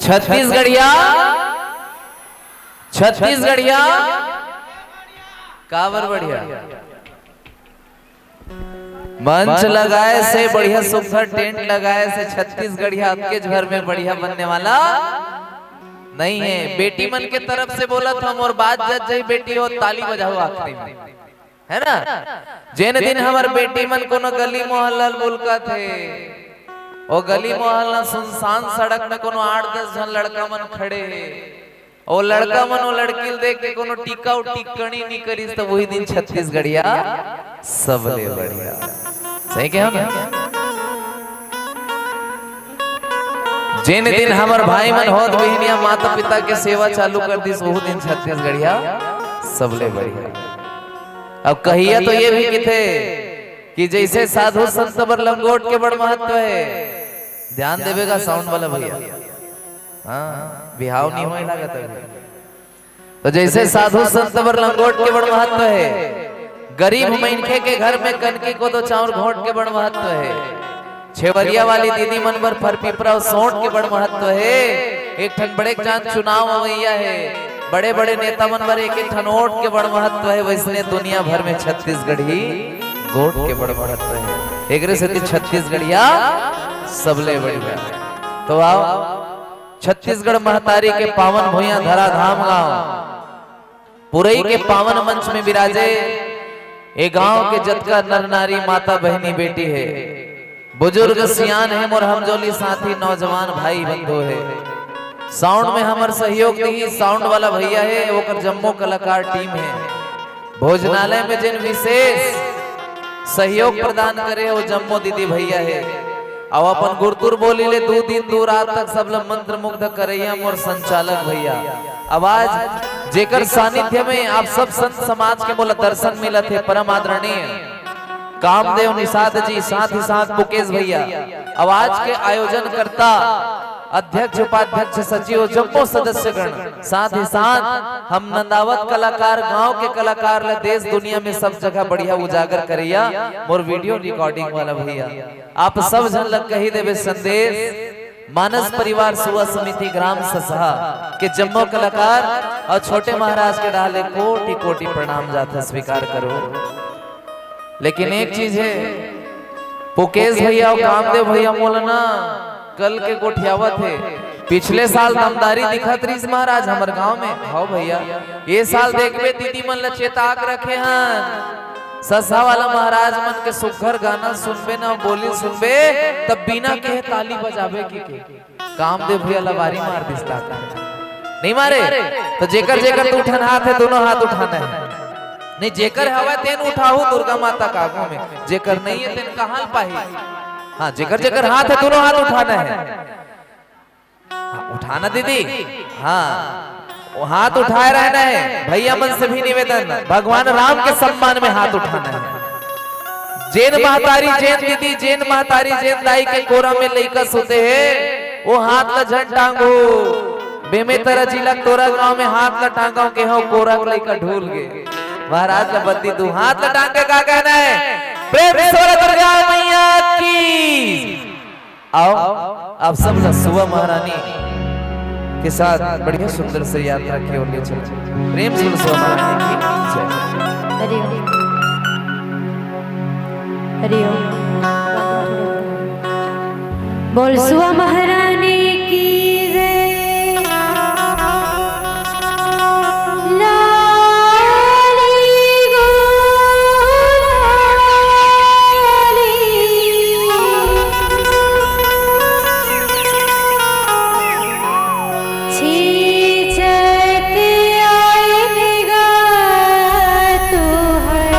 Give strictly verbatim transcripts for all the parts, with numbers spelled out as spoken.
छत्तीसगढ़िया, छत्तीसगढ़िया, काबर बढ़िया? मंच लगाए से बढ़िया, सुघर टेंट लगाए से छत्तीसगढ़िया अतके झर में बढ़िया बनने वाला नहीं है। बेटी मन के तरफ से बोलत हंव, मोर बात जच जाही बेटी हो, ताली बजाओ आखिरी में, है ना? जेन दिन हमर बेटी मन कोनो गली मोहल्ला ल बुलकत हे, ओ गली मोहल्ला सुनसान सड़क में कोनो आठ दस झन लड़का मन खड़े हे, ओ लड़का मन ओ लड़की ल देख के कोनो टीका अउ टिक्कणी नी करिस, त वही दिन छत्तीसगढ़िया सबले बढ़िया। सही कहे ना? जेन दिन हमर भाई मन होत बिहनिया माता पिता के सेवा चालू कर दिस, वहू दिन छत्तीसगढ़िया सबले बढ़िया। अब कहिया तो ये भी किथे कि जैसे साधु संत बर लंगोट के बड़ महत्व है, ध्यान देबे गा साउंड वाला भैया। हाँ, बिहाव नहीं होए लागत अभी। तो जैसे साधु संत बर लंगोट के बड़ महत्व है, गरीब मनखे के घर में कनकी कोदो चाउर घोंट के बड़ महत्व है, छेवरिया वाली दीदी मन बर फरपीपरा अउ सोंठ के बड़ महत्व है। एक ठन बड़े जान चुनाव अवैया है, बड़े बड़े नेता मन बर एक एक ठन ओट के बड़ महत्व है, वैसने दुनिया भर में छत्तीसगढ़ी गोट के बड़ महत्व है। एकरे सेती छत्तीसगढ़िया सबले बढ़िया। तो आओ, छत्तीसगढ़ महतारी के पावन भुइयां धराधाम गांव पुरई के पावन मंच में विराजे ए गांव के जतका नर नारी, माता, बहिनी, बेटी हे, बुजुर्ग सियान हे, मोर हमजोली साथी नौजवान भाई बंधु हे। साउंड में हमर सहयोग दिही साउंड वाला भैया हे, ओकर जम्मो कलाकार टीम हे। भोजनालय में जेन विशेष सहयोग प्रदान करे हे, वो जम्मो दीदी भैया हे। अउ अपन गुरतुर बोली ले दू दिन दू रात तक सब ला मंत्रमुग्ध करइया मोर संचालक भैया। अब आज जेकर सानिध्य में आप सब संत समाज के मोला दर्शन मिलत हे, परम आदरणीय कामदेव निषाद जी, साथ ही साथ मुकेश भैया, अब आज के आयोजनकर्ता, अध्यक्ष, उपाध्यक्ष, सचिव, जम्मो सदस्यगण, साथ ही साथ हम नंदावत कलाकार, गांव के कलाकार ला देश दुनिया में सब जगह बढ़िया उजागर करइया मोर वीडियो रिकॉर्डिंग वाला भैया, आप सब झन ला कही देबे संदेश। मानस परिवार सेवा समिति ग्राम ससहा के जम्मो कलाकार अउ छोटे महाराज के डहार ले कोटि कोटि प्रणाम जाथे, स्वीकार करो। लेकिन एक चीज हे, मुकेश भैया अउ कामदेव भैया मोला ना कल के गोठियावत हे। पिछले साल दमदारी दिखत रहिस महाराज हमर गांव में। हव भैया, ये साल देखबे दीदी मन ला चेता के रखे हन, ससहा वाला महाराज मन के सुघर गाना सुनबे ना, बोली सुनबे, तब बिना कहे ताली बजाबे कहिके। कामदेव भैया लबारी मार दिस ता। नहीं मारे? तो जेकर जेकर दू ठन हाथ हे, दोनों हाथ उठाना हे। नहीं, जेकर हवय तेन उठाहू दुर्गा माता के आगू में, जेकर नहीं हे तेन कहां ले पाही? हाँ, जेकर जेकर हाथ हे, दोनों हाथ उठाना हे। हाँ, उठाना दीदी, हाँ, वो हाथ उठाए रहना हे। भैया मन से भी निवेदन, भगवान राम के सम्मान में हाथ उठाना हे। जेन महतारी, जेन दीदी, जेन महतारी, जेन दाई के कोरा में लइका सुते हे, वो हाथ ला झन टांगो। बेमेतरा जिला तोरा गांव में हाथ ला टांगो के हो, कोरा के लइका ढूल गे। महाराज ला बत्ती दू, हाथ ला टांग के का कहना हे? प्रेम से बोलो दुर्गा मैया की। आओ, आप सब ला सुआ महारानी के साथ बढ़िया सुंदर से यात्रा की ओर ले चलो। प्रेम से बोलो सुआ महारानी की जय। हरि ओम। हरि ओम। बोल सुआ महारानी की जय। लाली गो लाली। छींचत आए निगाह तुहर।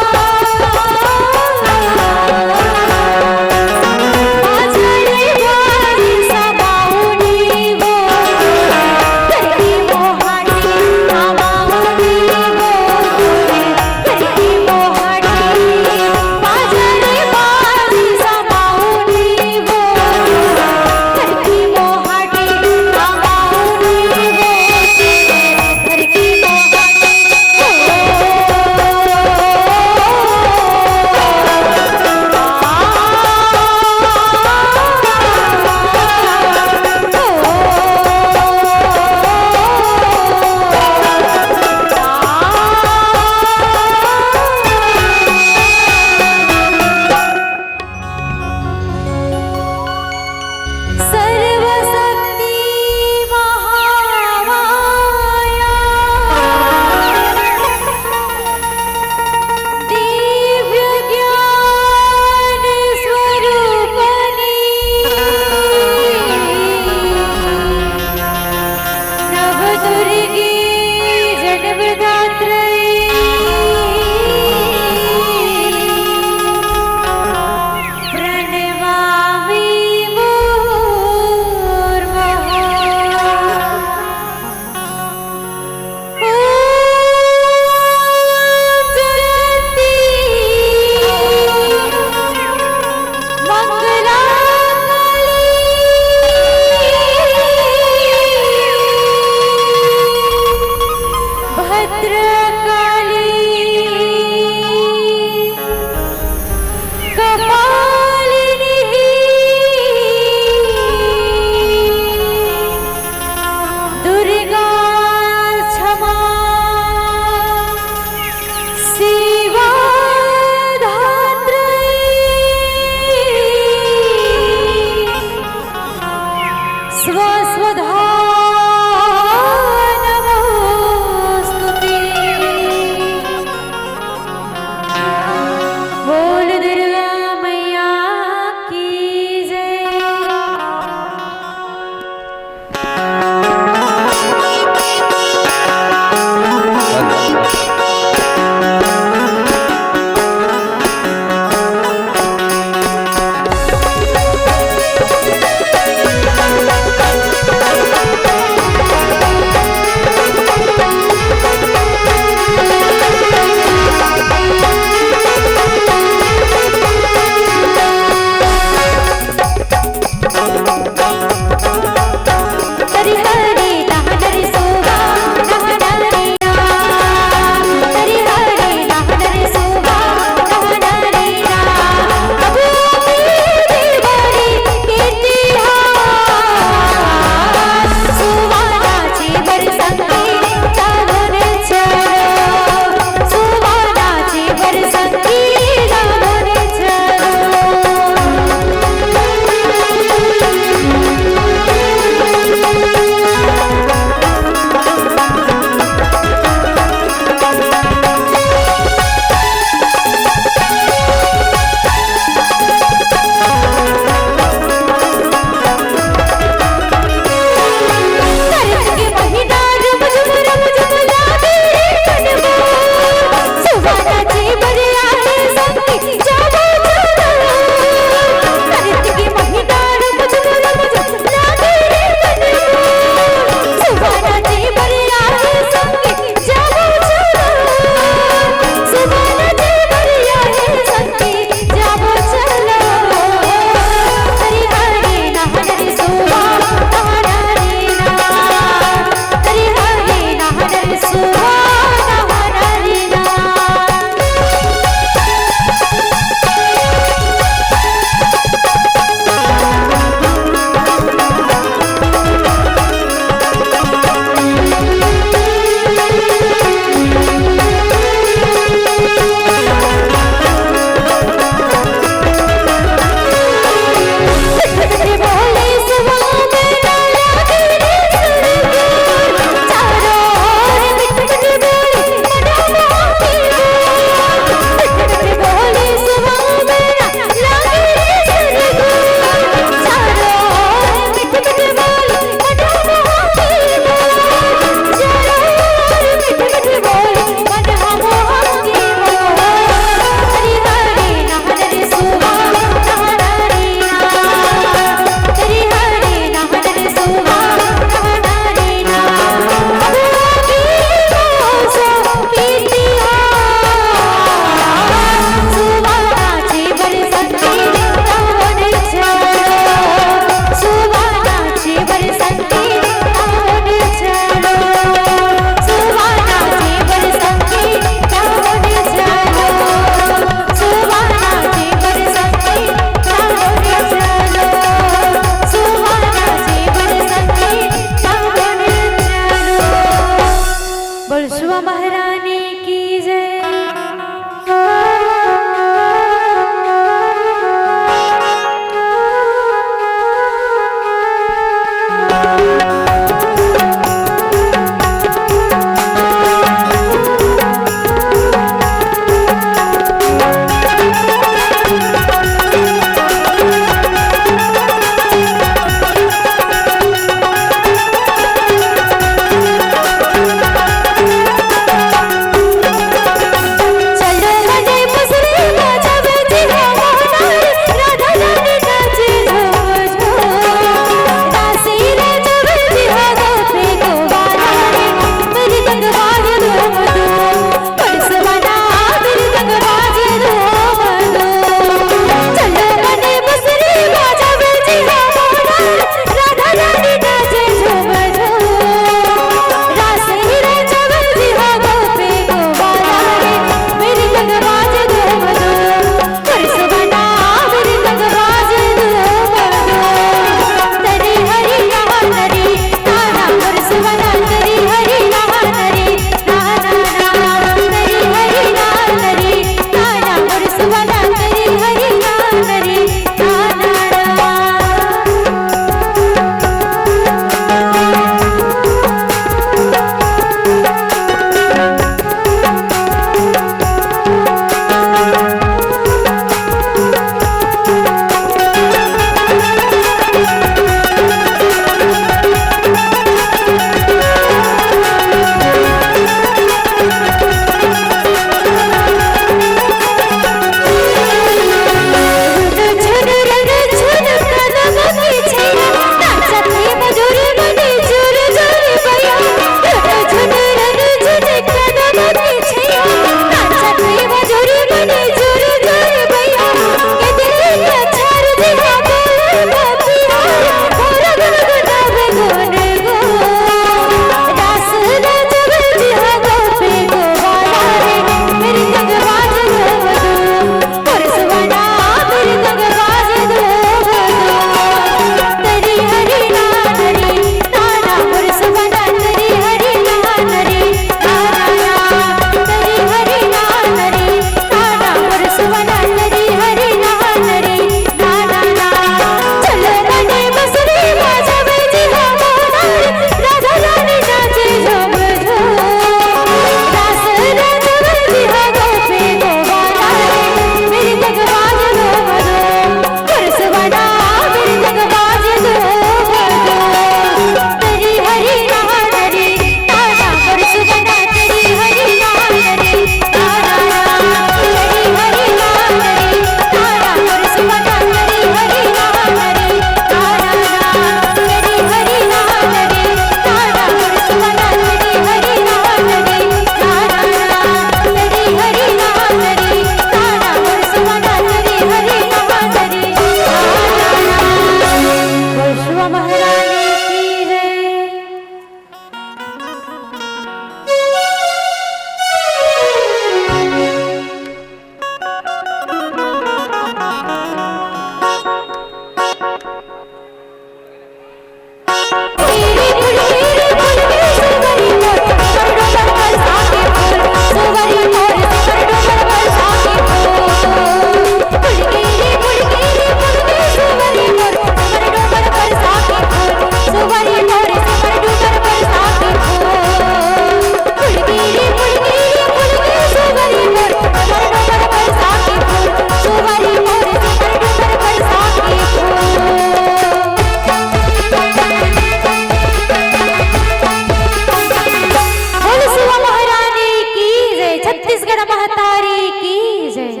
महतारी की जय।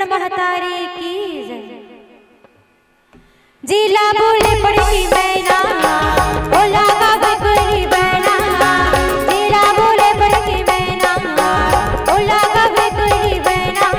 महतारी की जय। जिला बोले पड़की मैना, ओला गावे कोयली बैना। जिला बोले पड़की मैना, ओला गावे कोयली बैना।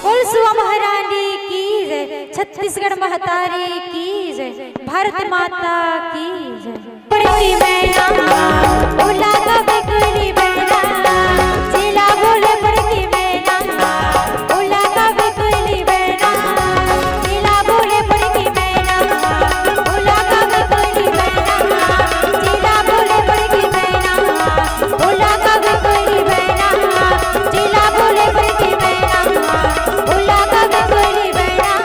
बोल सुआ महारानी की जय, छत्तीसगढ़ महतारी की जय, भारत माता की जय। पड़की मैना, ओला गावे कोयली बैना। जिला बोले पड़की मैना, ओला गावे कोयली बैना। जिला बोले पड़की मैना, ओला गावे कोयली बैना। जिला बोले पड़की मैना, ओला गावे कोयली बैना। जिला बोले पड़की मैना, ओला गावे कोयली बैना।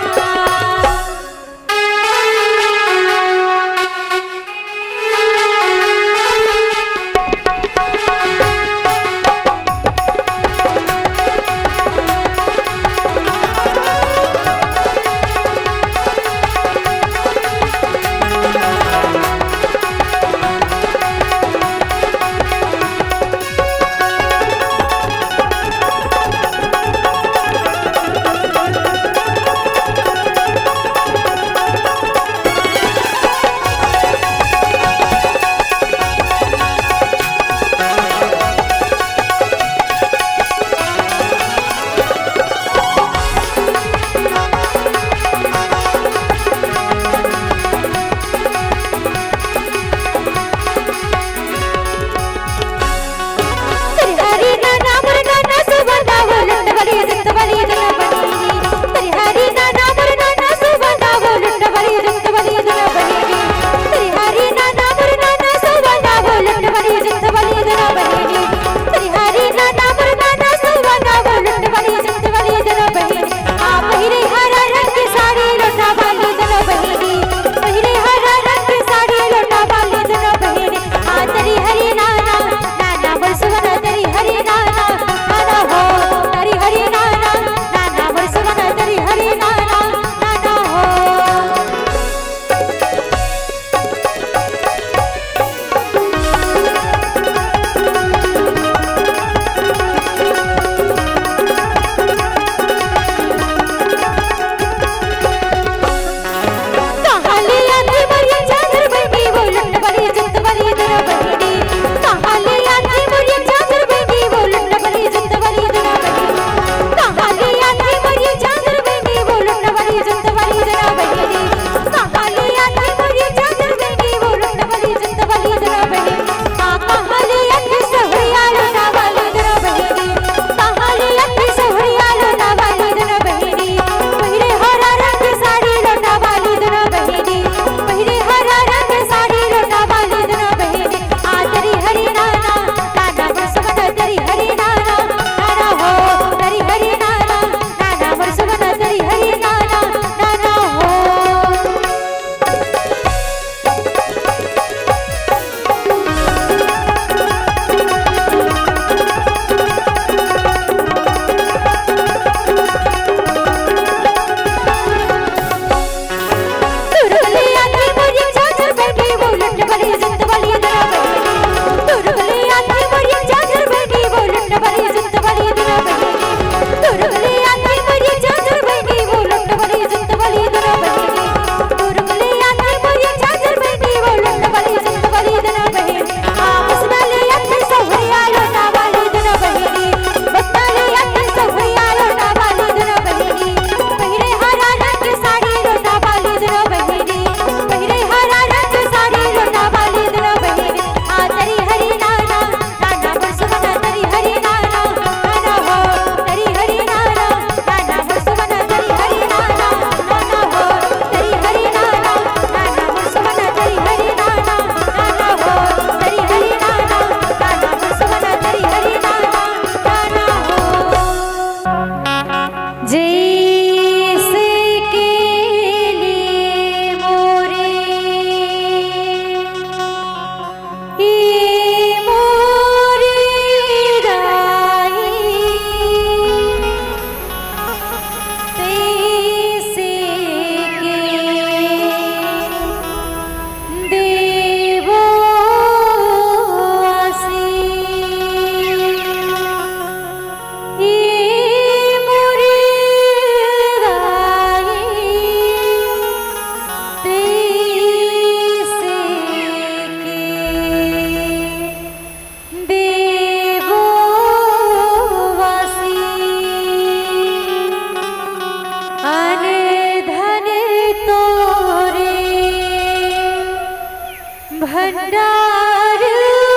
भंडार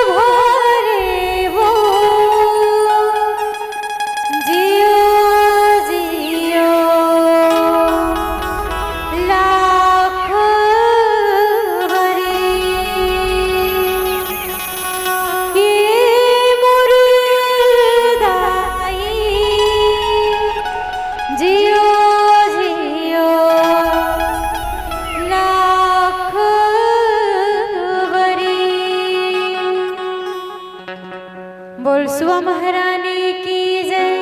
भरे वो जियो जियो लाख हरे। ये मुर्दाई जियो जियो लाख बरी। बोल सुआ महारानी की जय।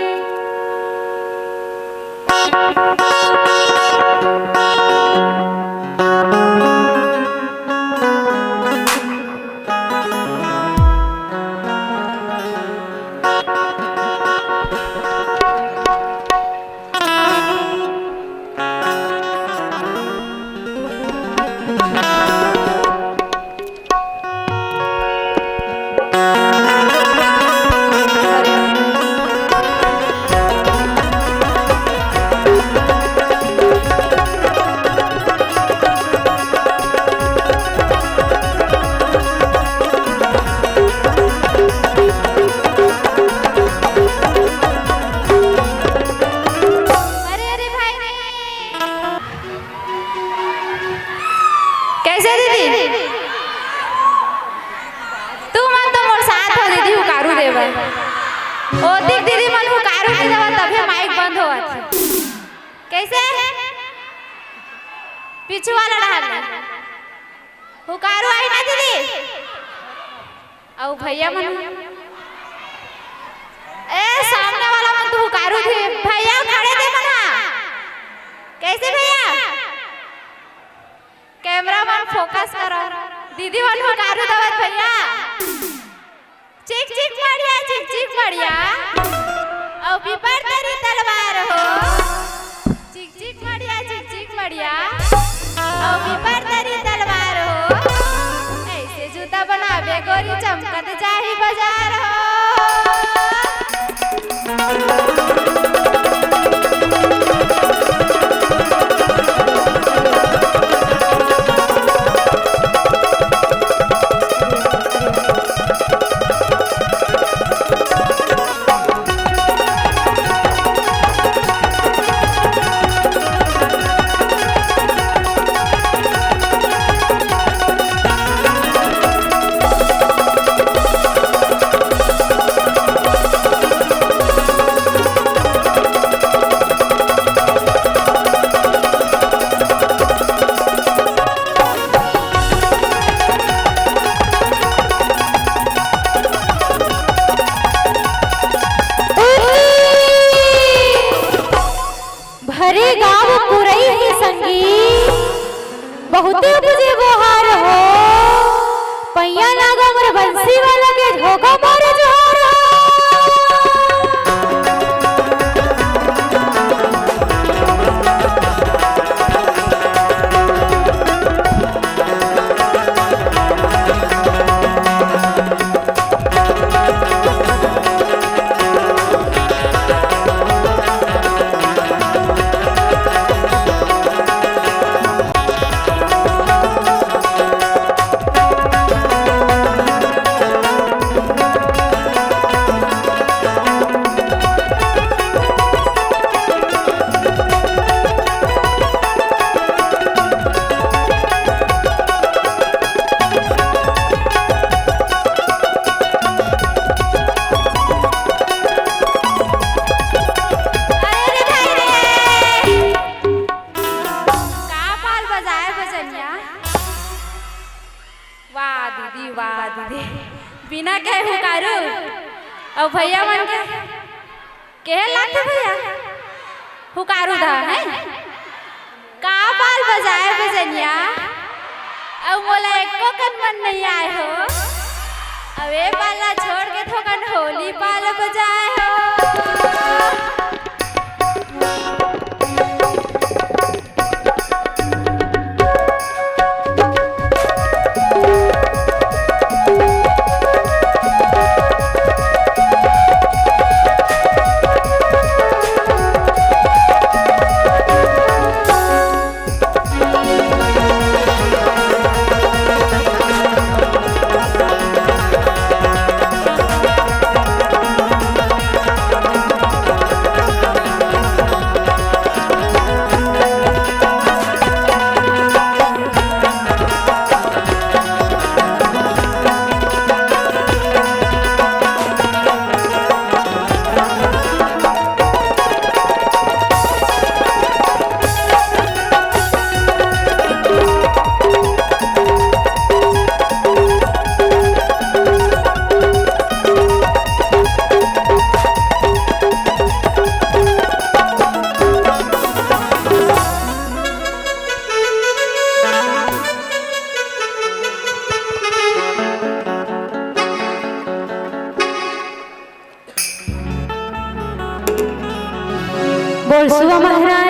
अरे, अरे भाई रे। कैसे दीदी? तुमन तो मोर साथ हो दीदी, हुकारू देवत। ओ देख दीदी मन हुकारू नइ देवत, तभे माइक बंद होवत। कैसे? पीछू वाला डाहर ले। हुकारू आही ना दीदी? अउ भैया मन, ए, सामने वाला मन तो हुकारू दे, भैया खड़े दे मन हा। कैसे भैया? कैमरा मन फोकस करो। दीदी मन हुकारू देवत भैया। चिक चिक मड़िया, चिक चिक मड़िया। अउ पीपर तरी तलवार हो। चिक चिक मड़िया, चिक चिक मड़िया, अउ पीपर तरी तलवार हो। ऐसे जूता बनाबे गोरी, चमकत जाही बजार हो। भरे गाँव पुरई हे संगी, बहुते उपजे बोहार हो। पैया लागा मोर बंसी वाला के, झोंका मारे जोहार हो। अरे रे भाई रे, का पाल बजाए बजनिया। वाह दीदी, वाह दीदी, बिना कहे हुकारू। अउ भैया मन के केहे लागथे भैया, हुकारू धा है। का पाल बजाए बजनिया, अउ मोला एको कन मन नइ आए हो। अउ ए पाल ला छोड़ के थोकन होली पाल बजाए हो। बोल सुआ महाराज